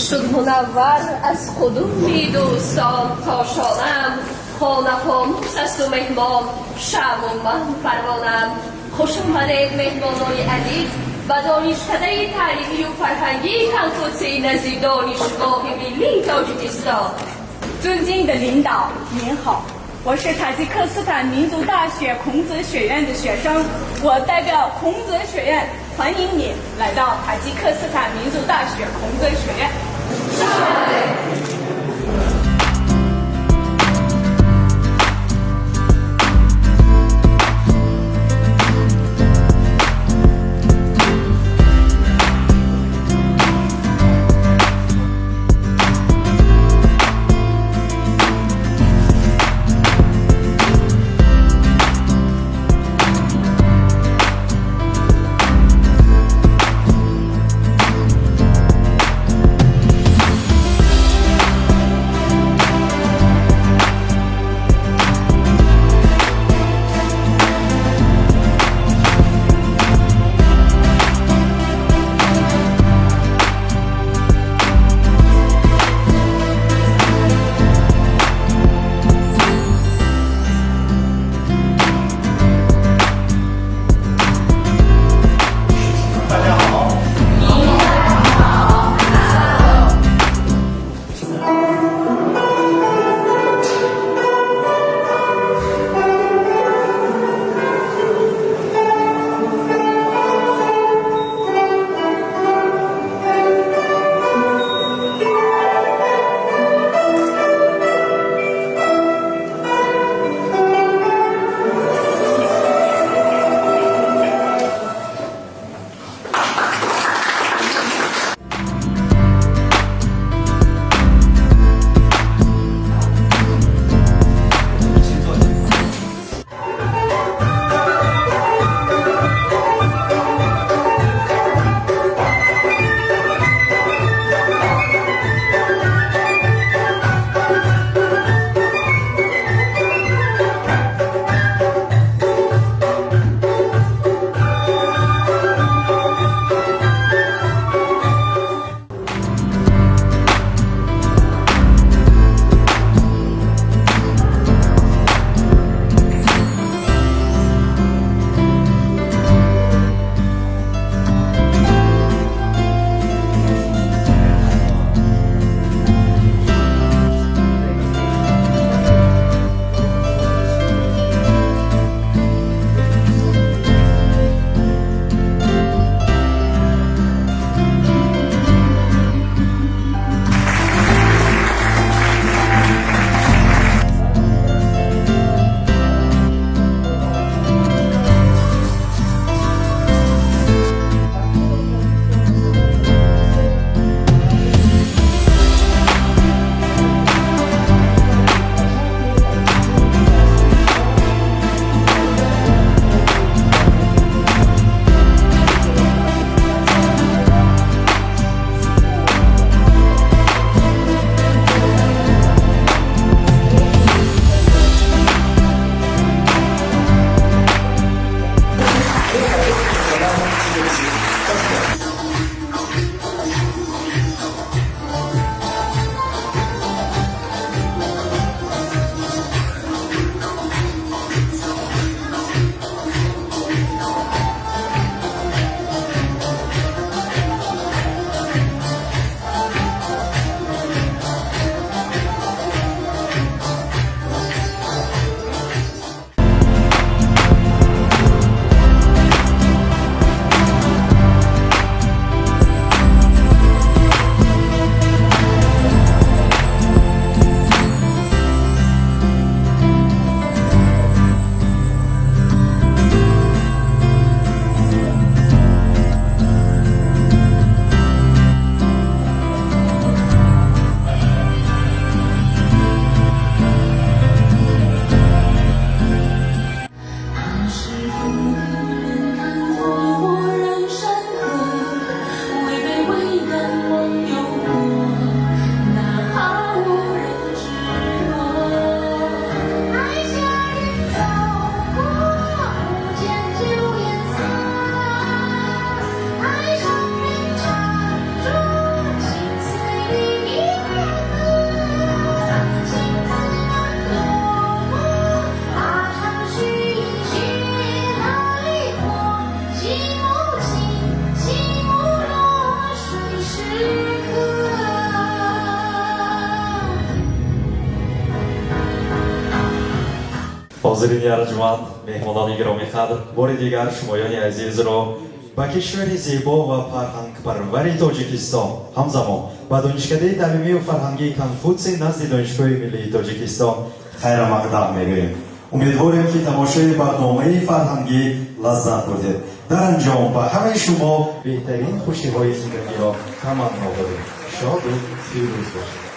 Шуд мунаввар аз қудуми дӯстон кошонаам, хона фонус асту меҳмон шамъу ман парвонаам. Хуш омадед, меҳмонони азиз, ба Донишкадаи таълимию фарҳангии Конфутсий назди Донишгоҳи миллии Тоҷикистон. 尊敬的领导，您好，我是塔吉克斯坦民族大学孔子学院的学生，我代表孔子学院欢迎你来到塔吉克斯坦民族大学孔子学院。Ҳозирини арҷманд, меҳмонони гиромиқадр, бори дигар шумоёни азизро ба кишвари зебо ва фарҳангпарвари Тоҷикистон, ҳамзамон ба Донишкадаи таълимию фарҳангии Конфутсий назди Донишгоҳи миллии Тоҷикистон хайрамақдам мегӯем. Умедворем, ки тамошои барномаи фарҳангӣ лаззат бурдед. Дар анҷом ба ҳамаи шумо беҳтарин хушиҳои зиндагиро таманно дорем. Шоду фирӯз бошед.